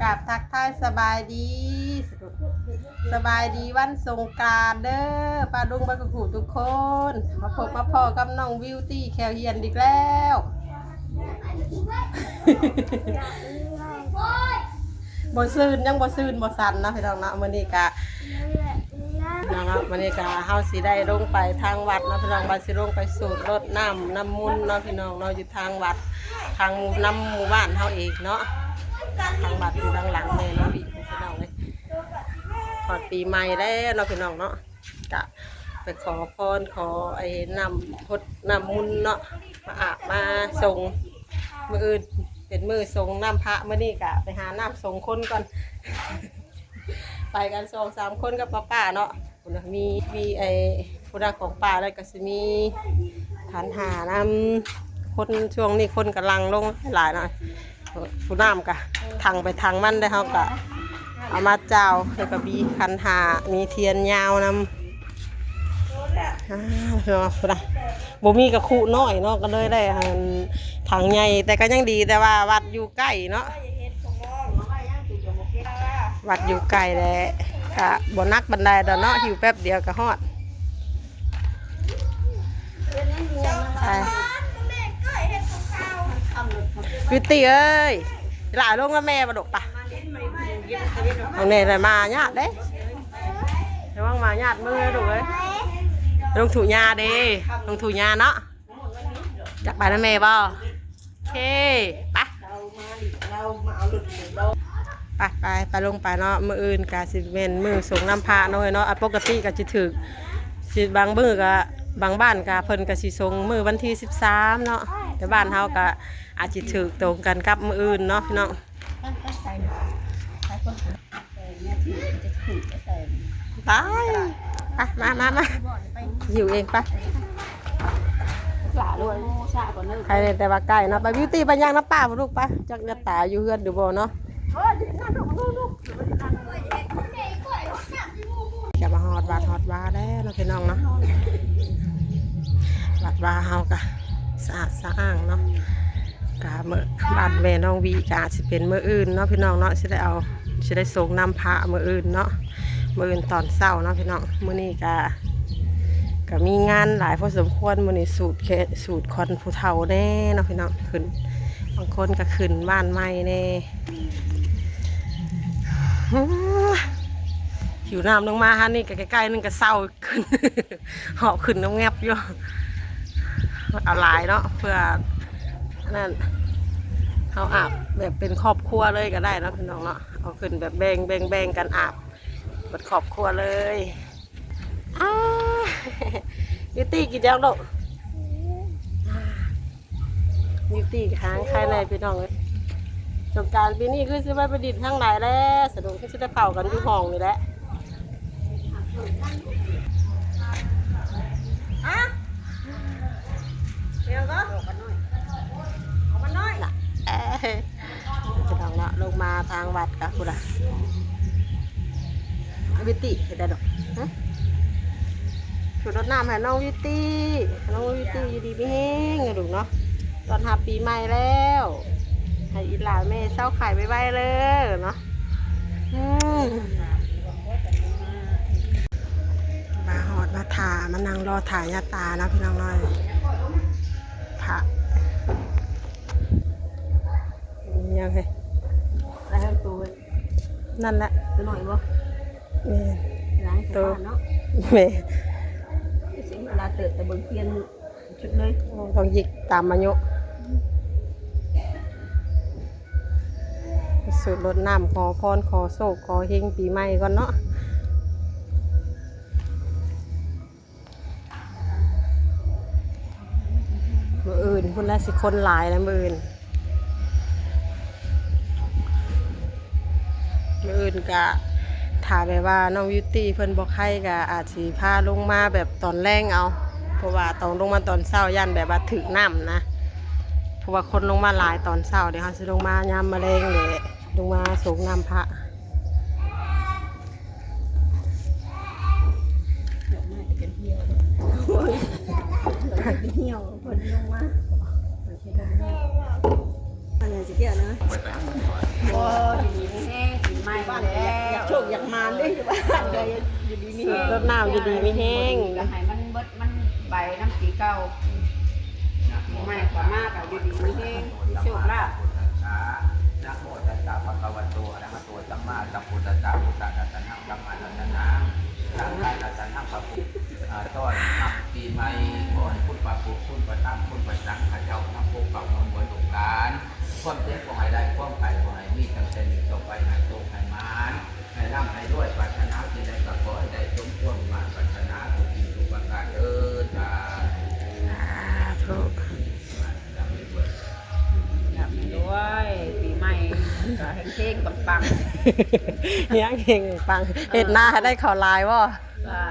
ກາບທັກທາຍສະບາຍດີ ສະບາຍດີວັນສົງການເດີ້ ປ້າລຸງເບິດທຸກຜູ້ທຸກຄົນ ມາພົບມາພໍ້ກັບນ້ອງບິວຕີ້ແຂ້ວຮຽນອີກແລ້ວ. ບໍ່ຊື່ນ ຍັງບໍ່ຊື່ນບໍ່ສັນເນາະພີ່ນ້ອງເນາະ. ມື້ນີ້ກະ ເນາະ ມື້ນີ້ກະເຮົາຊິໄດ້ລົງໄປທາງວັດເນາະພີ່ນ້ອງ ວ່າຊິລົງໄປສູດລົດນ້ຳ ນ້ຳມົນເນາະພີ່ນ້ອງເນາະ ຢູ່ທາງວັດ ທາງນຳໝູ່ບ້ານເຮົາເອງເນາະ ທາງວັດຢູ່ທາງຫຼັງແມ່ນ້ອງວິ ພີ່ນ້ອງເອີຍ. ຮອດປີໃໝ່ແລ້ວເນາະພີ່ນ້ອງເນາະ ກະໄປຂໍພອນ ຂໍໄອ້ນ້ຳພົດນ້ຳມົນເນາະ ມາອາບມາສົງ ມື້ອື່ນເປັນມື້ສົງນ້ຳພະ ມື້ນີ້ກະໄປຫານ້ຳສົງຄົນກ່ອນ ໄປກັນສອງສາມຄົນກັບປ້າໆເນາະ. ພຸ້ນນະ ມີ ມີໄອ້ຜູ້ນຳຂອງປ້າ ແລ້ວກະຊິມີຂັນຫ້ານຳ ຄົນຊ່ວງນີ້ຄົນກຳລັງລົງຫຼາຍເນາະ. ຜູ້ນ້ຳກະຖັງໄປຖັງມັນໄດ້ ເຮົາກະເອົາມາຈາວ ແລ້ວກະມີຂັນຫ້າ ມີທຽນຍາວນຳ. ອ່າ ເນາະ ພຸ້ນນະ ບໍ່ມີກະຄຸນ້ອຍເນາະ ກໍເລີຍໄດ້ ອັນ ຖັງໃຫຍ່ ແຕ່ກໍຍັງດີ ແຕ່ວ່າວັດຢູ່ໃກ້ເນາະ ວັດຢູ່ໃກ້ແຫຼະ ກະບໍ່ໜັກປານໃດດອກເນາະ ຫິ້ວແປັບດຽວກໍຮອດ. ໄປ ບິວຕີ້ເອີຍ ຫຼ້າລົງນຳແມ່ບໍ່ລູກ ໄປ ນ້ອງແນ່ລະ ມາຍາດເດ້ ລະວັງມາຍາດມືລູກເອີຍ. ລົງຖູຫຍ້າເດ້ ລົງຖູຫຍ້າເນາະ. ຢາກໄປນຳແມ່ບໍ່? ໂອເຄ ໄປ ໄປ ໄປ ໄປລົງໄປເນາະ. ມື້ອື່ນກະຊິແມ່ນມື້ສົງນ້ຳພະເນາະເອີຍເນາະ ອັນປົກກະຕິກະຊິຖືກ ຊິ ບາງມື້ກະ ບາງບ້ານກະເພິ່ນກະຊິສົງມື້ວັນທີສິບສາມເນາະ ແຕ່ບ້ານເຮົາກະອາດຊິຖືກຕົງກັນກັບມື້ອື່ນເນາະພີ່ນ້ອງ. ໄປ ໄປ ໄປ ມາ ມາ ມາ ຫິ້ວເອງໄປ. ໃຜແຕ່ວ່າໃກ້ເນາະ ໄປ ບິວຕີ້ ໄປຍ່າງນຳປ້າພຸ້ນລູກ ໄປ ຈັກຍາດຕາຢູ່ເຮືອນຫຼືບໍ່ເນາະ. ກະມາຮອດວັດຮອດວາແລ້ວເນາະພີ່ນ້ອງເນາະ. ວັດວາເຮົາກະສະອາດສະອ້າງເນາະ. ກະມື້ ບ້ານແມ່ນ້ອງວິກະອາດຊິເປັນມື້ອື່ນເນາະພີ່ນ້ອງເນາະ ຊິໄດ້ເອົາ ຊິໄດ້ສົງນ້ຳພະມື້ອື່ນເນາະ ມື້ອື່ນຕອນເຊົ້າເນາະພີ່ນ້ອງ. ມື້ນີ້ກະ ກະມີງານຫຼາຍພໍສົມຄວນ ມື້ນີ້ສູດແຄ ສູດຂວັນຜູ້ເຖົ້າແດ່ເນາະພີ່ນ້ອງ ຂຶ້ນ ບາງຄົນກະຂຶ້ນບ້ານໃໝ່ແດ່. ຫິ້ວນ້ຳລົງມາຫັ້ນນີ້ກະໃກ້ໆ ໜຶ່ງກະເຊົາຂຶ້ນ ຫອບຂຶ້ນງອບແງບຢູ່ ເອົາຫຼາຍເນາະ ເພື່ອອັນນັ້ນ ເຮົາອາບແບບເປັນຄອບຄົວເລີຍກໍໄດ້ເນາະພີ່ນ້ອງເນາະ ເອົາຂຶ້ນແບບແບ່ງ ແບ່ງ ແບ່ງກັນອາບເບິດຄອບຄົວເລີຍ. ອ້າ ບິວຕີ້ກິນຫຍັງລູກ? ບິວຕີ້ຫາງໄຄແນ່ພີ່ນ້ອງເອີຍ. ສົງການປີນີ້ຄືຊິໄປ ໄປດິນທາງໃດແລະ ສະດຸ້ງຄືຊິໄດ້ເຂົ້າກັນຢູ່ຫ້ອງນີ້ແຫຼະ. ຮະ ເປັນຫຍັງກໍ? ອອກມາໜ້ອຍ ອອກມາໜ້ອຍ ນະ ເອີຍ ພີ່ນ້ອງເນາະ ລົງມາທາງວັດກະພຸ້ນລະ. ວິວຕີ້ເຮັດໄດ້ດອກ ຫຶ ສູດລົດນ້ຳໃຫ້ນ້ອງວິວຕີ້ ນ້ອງວິວຕີ້ຢູ່ດີມີແຮງນະລູກເນາະ. ຕ້ອນຮັບປີໃໝ່ແລ້ວ ໃຫ້ອີ່ຫຼ້າແມ່ເຊົາໄຂ້ໄວໆເດີເນາະ. ອືມ ມາຮອດມາຖ້າ ມານັ່ງລໍຖ້າຍາດຕາເນາະພີ່ນ້ອງເນາະ. ພະ ມີຫຍັງເຮີ້ຍ? ໄດ້ທັງໂຕເວີຍ ນັ້ນແຫຼະ ໂຕນ້ອຍບໍ່? ແມ່ນ ຫຼາຍໂຕເນາະ ແມ່ນ ເວລາເຕີບແຕ່ເບິ່ງປ່ຽນຊຸດເລີຍ ຕ້ອງຢິກຕາມອາຍຸ. ສູດລົດນ້ຳ ຂໍພອນ ຂໍໂຊກ ຂໍເຮັງປີໃໝ່ກ່ອນເນາະ. ມື້ອື່ນພຸ້ນລະ ຊິຄົນຫຼາຍລະມື້ອື່ນ ມື້ອື່ນກະ ຖ້າແບບວ່ານ້ອງບິວຕີ້ເພິ່ນບໍ່ໄຄກະອາດຊິພາລົງມາແບບຕອນແລງເອົາ ເພາະວ່າຕ້ອງລົງມາຕອນເຊົ້າ ຢ້ານແບບວ່າຖືກນ້ຳນະ ເພາະວ່າຄົນລົງມາຫຼາຍຕອນເຊົ້າ. ດຽວເຮົາຊິລົງມາຍາມມະແລງແຫຼະ ລົງມາສົງນ້ຳພະ. ດອກໄມ້ກໍຈົນຫ່ຽວ ດອກໄມ້ກໍຫ່ຽວ ເພິ່ນລົງມາ ອັນນີ້ຊິກ່ຽວນະ ບໍ່ ຢູ່ ບ້ານກໍຢາກ ຢາກໂຊກຢາກໝານເດ້ ຢູ່ບ້ານກໍຢູ່ດີມີແຮງ ລົດນ້ຳຢູ່ດີມີແຮງ ກໍໃຫ້ມັນເບິດມັນໄປນຳປີເກົ່າ ໃໝ່ເຂົ້າມາກໍຢູ່ດີມີແຮງ ມີໂຊກລາບ. ນະໂມຕັດສະ ພະຄະວະໂຕ ອະລະຫະໂຕ ສຳມາສຳພຸດທັດສະ ພຸດທະລັດສະນັງ ທຳມະລັດສະນັງ ສັງຄະລັດສະນັງ ພະພຸດ ອາ ຕ້ອນຮັບປີໃໝ່ ຂໍໃຫ້ຄຸນພະພຸດ ຄຸນພະທຳ ຄຸນພະສັງ ເຂົາເຈົ້ານຳພວກເຂົາມາອວຍລູກຫຼານ ຄວາມເຈັບບໍ່ໃຫ້ໄດ້ ຄວາມໄຂ້ບໍ່ໃຫ້ມີ ຕັ້ງແຕ່ນີ້ຕໍ່ໄປໃຫ້ໂຊກໃຫ້ໝານ ໃຫ້ລ່ຳໃຫ້ລວຍ ປາດຖະໜາສິ່ງໃດກໍຂໍໃຫ້ໄດ້ສົມຄວາມປາດຖະໜາທຸກສິ່ງທຸກປະການເທີ້ນ ສາທຸ ສາທຸ. ລຳລວຍ ປີໃໝ່ກໍເຮັງໆ ປັງໆ ເຮັງໆ ປັງໆ ເຮັດນາໃຫ້ໄດ້ເຂົ້າຫຼາຍບໍ່? ວ່າ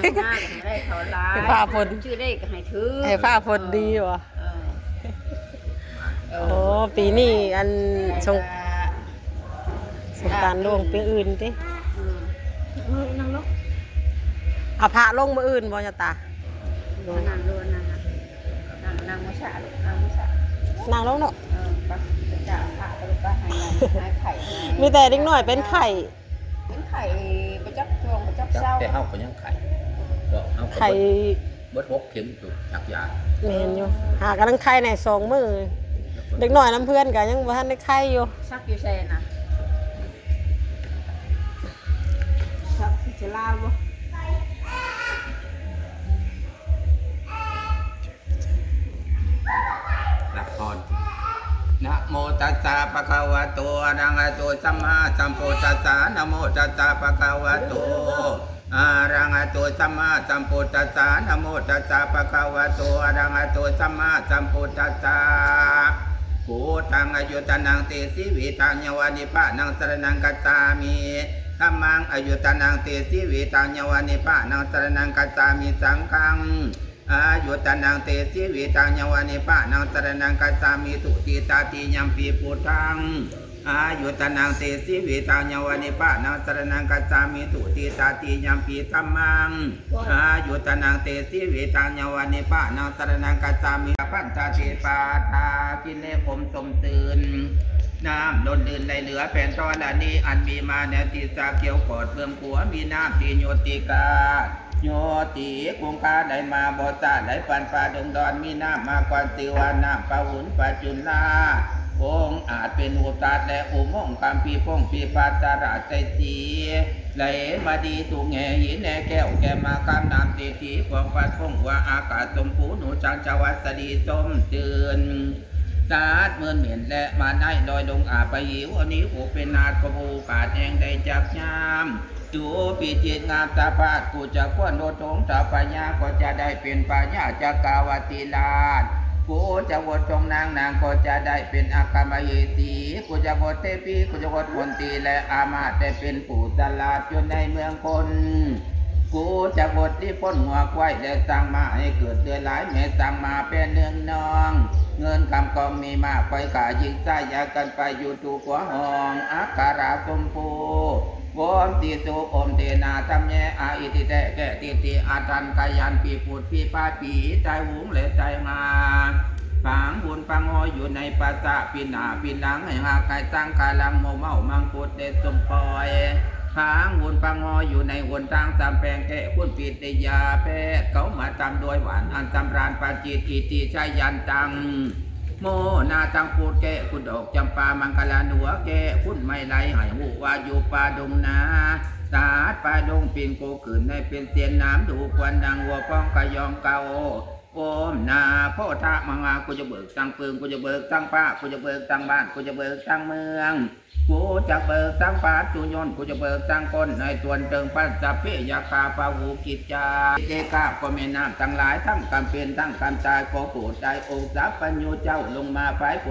ເຮັດນາກໍໃຫ້ໄດ້ເຂົ້າຫຼາຍ ໃຫ້ຟ້າຝົນ ຊື້ເລກກໍໃຫ້ຖືກ ໃຫ້ຟ້າຝົນດີບໍ່? ເອີ ເອີ ໂອ້ ປີນີ້ອັນສົງ ແລ້ວກໍ ສົງການຫຼວງປີອື່ນຕິ? ເອີ ເອີ ນັ່ງລົງ ເອົາພະລົງມື້ອື່ນບໍ່ຍາຕາ? ນັ່ງລົງ ນັ່ງ ນັ່ງ ນັ່ງມາສະ ນັ່ງມາສະ ນັ່ງລົງເນາະ ເອີ ໄປ ໄປຈາກພະ ໄປ ໄປໃຫ້ ໃຫ້ໄຂ້ ມີແຕ່ເດັກນ້ອຍເປັນໄຂ້ ເປັນໄຂ້ ບໍ່ຈັກຊ່ວງ ບໍ່ຈັກເຊົາ ແຕ່ເຮົາກໍຍັງໄຂ້ ເຮົາກໍໄຂ້ ເບິດຫົກເຂັມຢູ່ ສັກຢາ ແມ່ນຢູ່ ຫາກຳລັງໄຂ້ແດ່ສອງມື້ ເດັກນ້ອຍນຳເພື່ອນກໍຍັງບໍ່ທັນໄດ້ໄຂ້ຢູ່ ສັກຢູ່ໃສນະ? ສັກທີ່ສະລາວບໍ່? ນະໂມຕັດສະ ພະຄະວະໂຕ ອະລະຫະໂຕ ສຳມາສຳພຸດທັດສະ ນະໂມຕັດສະ ພະຄະວະໂຕ ອະລະຫະໂຕ ສຳມາສຳພຸດທັດສະ ນະໂມຕັດສະ ພະຄະວະໂຕ ອະລະຫະໂຕ ສຳມາສຳພຸດທັດສະ ພຸດທັງ ອາຍຸຕະນັງ ຕິ ຊີວິຕັງ ຍະວະ ນິບພານັງ ສະລະນັງ ກັດສາມິ ທຳມັງ ອາຍຸຕະນັງ ຕິ ຊີວິຕັງ ຍະວະ ນິບພານັງ ສະລະນັງ ກັດສາມິ ສັງຄັງ ອາຍຸຕະນັງ ຕິ ຊີວິຕັງ ຍະວະ ນິບພານັງ ສະລະນັງ ກັດສາມິ ທຸຕິ ຕະຕິ ຍຳປີ ພຸດທັງ ອາຍຸຕະນັງ ຕິ ຊີວິຕັງ ຍະວະ ນິບພານັງ ສະລະນັງ ກັດສາມິ ທຸຕິ ຕະຕິ ຍຳປີ ທຳມັງ ອາຍຸຕະນັງ ຕິ ຊີວິຕັງ ຍະວະ ນິບພານັງ ສະລະນັງ ກັດສາມິ ພັນຕະ ເທວະດາ ກິນແລະອົມຊົມຊື່ນ ນ້ຳລົ້ນລື່ນໄຫຼເຫຼືອແຜ່ນທໍລະນີ ອັນມີມາແນວຕິດສາຂຽວຂອດເບື້ອງຂົວ ມີນ້ຳທີ່ໂຍຕິກາ ໂຍຕິກຸງຄາໄຫຼມາບໍ່ຊ້າ ໄຫຼປານປ່າດົງດອນ ມີນ້ຳມາກ່ອນຊື່ວ່ານ້ຳປະຫຸນປະຈຸນລາ ອົງອາດເປັນອຸຕັດ ແລະ ອຸມົງຄຳພີພົງພິພັດຕະລາໄຊສີ ໄຫຼມາດີທຸກແຫ່ຫີແນແກ້ວແກ່ມາຄຳນ້ຳເສດຖີຂອງພັດພົງຫົວອາກາດຊົມພູໜູສັງຊະວັດສະດີຊົມຊື່ນ ສາດໝື່ນເໝັນ ແລະ ມາໄນລອຍລົງອາປະຫິວ ອັນນີ້ໂອເປັນນາດຂອງໂອກາດແຫ່ງໃດຈັກຍາມ ສູພິຈິດງາມສະພາດ ຜູ້ຈະຄວນໂອດທົງເຈົ້າພະຍາ ກໍຈະໄດ້ເປັນພະຍາຈັກກະວັດຕິລາດ ຜູ້ຈະໂອດທົງນາງ ນາງກໍຈະໄດ້ເປັນອັກຄະມະເຫສີ ຜູ້ຈະໂອດເທພີ ຜູ້ຈະໂອດມົນຕີ ແລະ ອາມາດ ໄດ້ເປັນຜູ້ສະຫຼາດຢູ່ໃນເມືອງຄົນ ຜູ້ຈະໂອດລິພົນຫົວຄວາຍ ແລະ ສ້າງມາໃຫ້ເກີດເຫຼືອຫຼາຍ ແມ່ສ້າງມາແຜ່ເນືອງນອງ ເງິນຄຳກອງມີມາກ ຂ້ອຍຂ້າຍິງຊາຍຢາກັນໄປຢູ່ ທຸກຫົວຫ້ອງອັກຂະລາຊົມພູ ໂອມຕິສຸ ໂອມເທນາ ທຳແຍ ອາອິດທິແຕ ແກະຕິດຕິ ອະທັນຂະຍັນ ພິພຸດ ພິພາ ຜີຕາຍໂຫງ ແລະ ຕາຍຫາ ຜັງບຸນຝັງຫໍຢູ່ໃນປາສາດ ປິ່ນໜ້າປິ່ນຫຼັງ ໃຫ້ຮັກໃຫ້ຊັງ ຄາລັງໂມເມົາ ມັງຄຸດ ແລະ ສົມປອຍ ຜັງບຸນຝັງຫໍຢູ່ໃນຫົນທາງ ສຳແພງແກ້ຂຸນພິດ ແລະ ຢາແພດ ເຂົ້າມາຕຳດ້ວຍຫວານ ອັນສຳລານປານຈິດ ອິດທິຊະຍັນຕັງ ໂມນາທັງພຸດແກ້ຂຸນດອກຈຳປາ ມັງຄະລານົວະແກ້ຂຸນໄມ້ໄຫຼ ໃຫ້ຮູ້ວ່າຢູ່ປ່າດົງນາ ສາດປ່າດົງປິ່ນໂກຂຶ້ນໃຫ້ເປັນເສັ້ນນ້ຳດູຄວັນ ດັ່ງຫົວຟອງຂະຍອງເກົ່າ ໂອມນາໂພທະມະຫາ ກູຈະເບີກທັງເພິງ ກູຈະເບີກທັງຟ້າ ກູຈະເບີກທັງບ້ານ ກູຈະເບີກທັງເມືອງ ກູຈະເບີກທັງປາດຕູຍົນ ກູຈະເບີກທັງຄົນໃນຕວນເທິງພັນ ສັບເພຍັກຂາພາຫູກິດຈາ ເດກາ ກໍແມ່ນນ້ຳທັງຫຼາຍ ທັງກຳເປັນ ທັງກຳຕາຍ ກໍໂຜດໄດ້ອົງສັບພັນຍູເຈົ້າລົງມາພາຍໂພ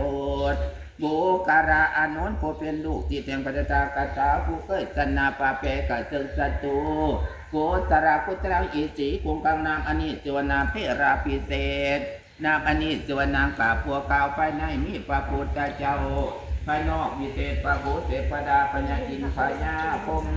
ດ ບຸກຄະລາອານົນ ຜູ້ເປັນລູກສິດແຫ່ງພະຕະຖາກະຕາ ຜູ້ເຄີຍຊະນະປະແປກະເຊິ່ງສັດຕູ ກຸດຕະລາກຸດຕະລັງອິດສີກຸງກັງ ນາມອັນນີ້ຊື່ວ່ານາມເພລາພິເສດ ນາມອັນນີ້ຊື່ວ່ານາງກາບບົວຂາວ ພາຍໃນມີພະພຸດທະເຈົ້າ ພາຍນອກມີເທບພະພູ ເທບພະດາ ພະຍາອິນ ພະຍາພົມ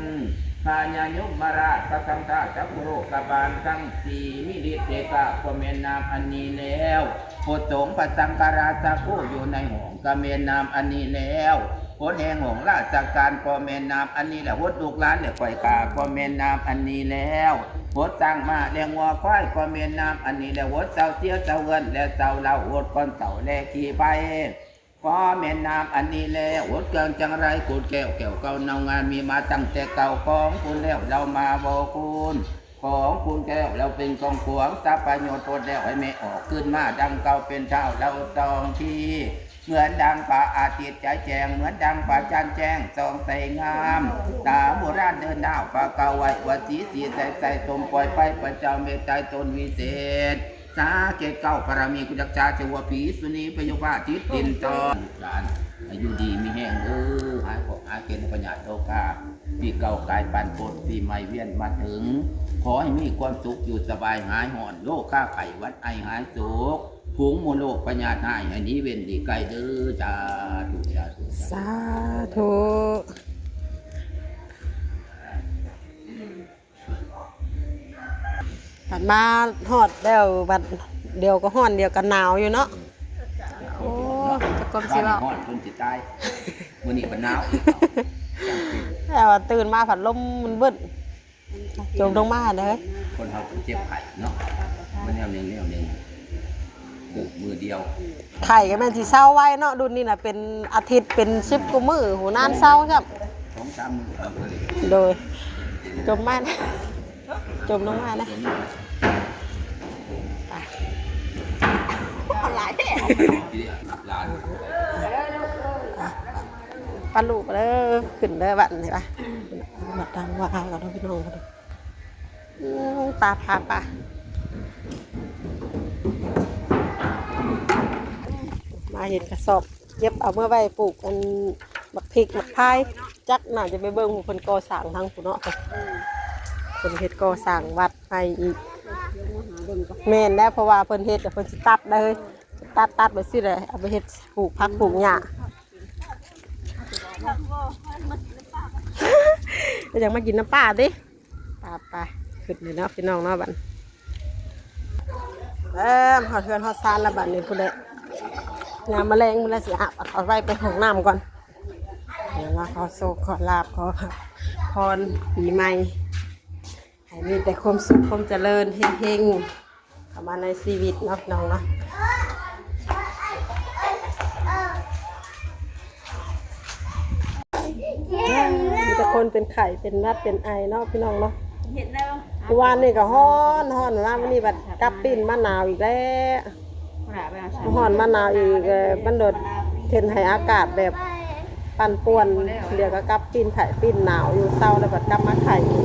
ພະຍາຍົມມະລາດ ພະຄັນທາ ຈັກຄຸໂລກະບານທັງສີ່ ມີລິດເດກາ ກໍແມ່ນນາມອັນນີ້ແລ້ວ ໂພຊົງພະສັງຄະລາຊາໂຄ ຢູ່ໃນຫ້ອງ ກະແມ່ນນາມອັນນີ້ແລ້ວ ຫົດແຫ່ງຫ້ອງລາຊະການກໍແມ່ນນ້ຳອັນນີ້ແຫຼະ, ຫົດລູກຫຼານແລະຂ້ອຍຂ້າກໍແມ່ນນ້ຳອັນນີ້ແລ້ວ, ຫົດຊ້າງມ້າແລະງົວຄວາຍກໍແມ່ນນ້ຳອັນນີ້ແຫຼະ, ຫົດເຊົາເສຍເຊົາເຮືອນແລະເຊົາເລົາ, ຫົດກ່ອນເຊົາແລະຂີ້ໄພ ກໍແມ່ນນ້ຳອັນນີ້ແຫຼະ, ຫົດເຄື່ອງຈັງໄລ ໂຄດແກ້ວ ແກ້ວເກົ່າເນົ່າງາມ ມີມາຕັ້ງແຕ່ເກົ່າຂອງຄຸນແລ້ວ ເຮົາມາບໍ່ຄູນ ຂອງຄຸນແກ້ວ ເຮົາເປັນຂອງຂວາງ ສັບປະໂຫຍດໂຕດແລ້ວ ໃຫ້ແມ່ອອກຄືນມາດັ່ງເກົ່າ ເປັນທ້າວເຮົາສອງທີ ເໝືອນດັ່ງພະອາທິດໃຈແຈ້ງ ເໝືອນດັ່ງພະຈັນແຈ້ງສ່ອງໃສງາມ ຕາໂບລານເດີນດາວ ພະເກົ່າໄວ້ວ່າສີສີໃສໃສ ສົມປ່ອຍໄປ ພະເຈົ້າເມດຕາຕົນວິເສດ ສາເກດເກົ້າ ບາລະມີກຸຈັກຈາ ເທວະຜີສຸນີພະຍຸພາທິດດິນຕອນ ລູກຫຼານ ໃຫ້ຢູ່ດີມີແຮງເດີ ຫາຍເຄາະຫາຍເຄນ ພະຍາດໂລຄາ ປີເກົ່າກາຍປັນພົດ ປີໃໝ່ວຽນມາເຖິງ ຂໍໃຫ້ມີຄວາມສຸກຢູ່ສະບາຍ ຫາຍຮ້ອນໂລຄາໄຂ້ຫວັດໄອ ຫາຍໂສກ ຝູງມະໂລກພະຍາດຮ້າຍ ໃຫ້ໜີເວັ້ນຫຼີກໄກເດີ ສາທຸ ສາທຸ ສາທຸ. ບັດມາຮອດແລ້ວ ບັດດຽວກໍຮ້ອນ ດຽວກໍໜາວຢູ່ເນາະ. ໂອ້ ຈັກຄວາມຊິເວົ້າ ວານນີ້ຮ້ອນຈົນຊິຕາຍ ມື້ນີ້ບັດໜາວອີກເນາະ. ແຕ່ວ່າຕື່ນມາພັດລົມມັນບຶດ ຈົມລົງມາເດີ. ຄົນເຮົາກໍເຈັບໄຂ້ເນາະ ມັນແນວໜຶ່ງແນວໜຶ່ງ ມື້ດຽວ ໄຂ້ກໍແມ່ນຊິເຊົາໄວເນາະ ລຸ້ນນີ້ນະ ເປັນອາທິດ ເປັນສິບກວ່າມື້ ໂຫ ນານເຊົາຊ້ຳ ສອງສາມມື້ ໂດຍ ຈົມມາ ຈົມລົງມານະ ຫຼາຍແທ້ ປະລູກເດີ ຂຶ້ນເດີບັດນີ້ປະ ມາຕັ້ງວ່າເຮົາກັນເນາະ ພີ່ນ້ອງ. ອືມ ປາ ປາ ປາ ມາເຫັນກະສອບ ເກັບເອົາເມືອໄວ້ປູກອັນໝາກພິກໝາກພາຍ ຈັກໜ້າຈະໄປເບິ່ງຜູ້ເພິ່ນກໍ່ສ້າງທາງພຸ້ນເນາະ ເພິ່ນເຮັດກໍ່ສ້າງວັດໃໝ່ອີກ. ແມ່ນແລ້ວ ເພາະວ່າເພິ່ນເຮັດແລ້ວເພິ່ນຊິຕັດເລີຍ ຕັດ ຕັດໄປຊີ້ແຫຼະ ເອົາໄປເຮັດປູກຜັກປູກຫຍ້າ ຢາກມາກິນນ້ຳປາຕິ. ໄປໆ ຂຶ້ນເລີຍເນາະ ພີ່ນ້ອງເນາະ ບັດ ເອີ ຮອດເຮືອນຮອດຊານແລ້ວບັດນີ້ ພຸ້ນແຫຼະ ຍາມມະແລງພຸ້ນແຫຼະ ຊິອາບ ເອົາໄວ້ໄປຫ້ອງນ້ຳກ່ອນ ດຽວມາຂໍໂຊກຂໍລາບ ຂໍພອນປີໃໝ່ ໃຫ້ມີແຕ່ຄວາມສຸກຄວາມຈະເລີນ ເຮັງໆ ເຂົ້າມາໃນຊີວິດເນາະ ພີ່ນ້ອງເນາະ. ມີແຕ່ຄົນເປັນໄຂ້ເປັນຫວັດເປັນໄອເນາະ ພີ່ນ້ອງເນາະ. ເມື່ອວານນີ້ກໍຮ້ອນ ຮ້ອນ ມາມື້ນີ້ບັດກັບປີ້ນມາໜາວອີກແລ້ວ ຮ້ອນມາໜາວອີກ ເອີ ມັນໂດດເຮັດໃຫ້ອາກາດແບບ ປັ່ນປ່ວນ ດຽວກໍກັບປີ້ນໄຂ້ປີ້ນໜາວຢູ່ ເຊົາແລ້ວບັດກັບມາໄຂ້ອີກ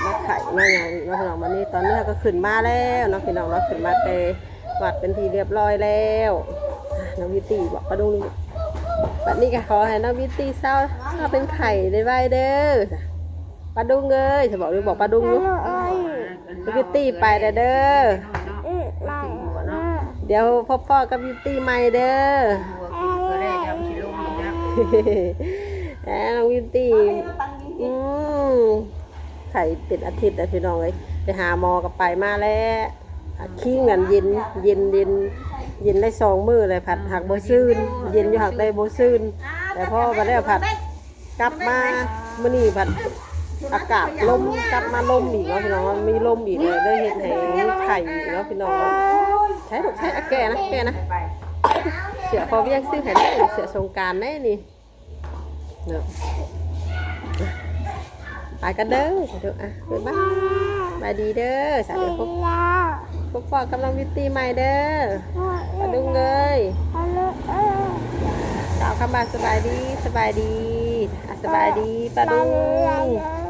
ມາໄຂ້ມາຫຍັງອີກເນາະ ພີ່ນ້ອງ. ບັດນີ້ຕອນນີ້ເຮົາກໍຂຶ້ນມາແລ້ວເນາະ ພີ່ນ້ອງເນາະ ຂຶ້ນມາແຕ່ວັດເປັນທີ່ຮຽບຮ້ອຍແລ້ວ. ນ້ອງບິວຕີ້ບອກປ້າດຸງ ບັດນີ້ກໍຂໍໃຫ້ນ້ອງບິວຕີ້ເຊົາ ເຊົາເປັນໄຂ້ໄວໆເດີ ປ້າດຸງເອີຍ ຊິບອກ ຫຼືບອກປ້າດຸງຢູ່. ບິວຕີ້ໄປແລ້ວເດີ ອືມ ດຽວພົບພໍ້ກັບບິວຕີ້ໃໝ່ເດີ ເອີ ນ້ອງບິວຕີ້ ອືມ ໄຂ້ເປັນອາທິດແລ້ວ ພີ່ນ້ອງເອີຍ ໄປຫາໝໍກໍໄປມາແລ້ວ ຄິງນັ້ນເຢັນ ເຢັນ ເຢັນ ເຢັນໄດ້ສອງມື້ແລ້ວ ພັດຫາກບໍ່ຊື່ນ ເຢັນຢູ່ຫາກແຕ່ບໍ່ຊື່ນ ແຕ່ພໍມາແລ້ວພັດ ກັບມາມື້ນີ້ພັດອາກາດລົມ ກັບມາລົມອີກເນາະ ພີ່ນ້ອງເນາະ ມີລົມອີກເລີຍ ເລີຍເຮັດໃຫ້ມີໄຂ້ອີກເນາະ ພີ່ນ້ອງເນາະ. ໃຊ້ລູກໃຊ້ ອາ ແກ້ນະ ແກ້ນະ ເສື້ອພໍ່ວຽງຊື້ໃຫ້ເດ້ ເສື້ອສົງການເດ້ນີ້ເນາະ. ໄປກັນເດີ ສາທຸ ອະ ບາຍບາຍ ສະບາຍດີເດີ ສາທຸ ພົບ ພົບພໍ້ກັບນ້ອງບິວຕີ້ໃໝ່ເດີ ປ້າດຸງເອີຍ. ກ່າວຄຳວ່າສະບາຍດີ ສະບາຍດີ ອະ ສະບາຍດີປ້າດຸງ.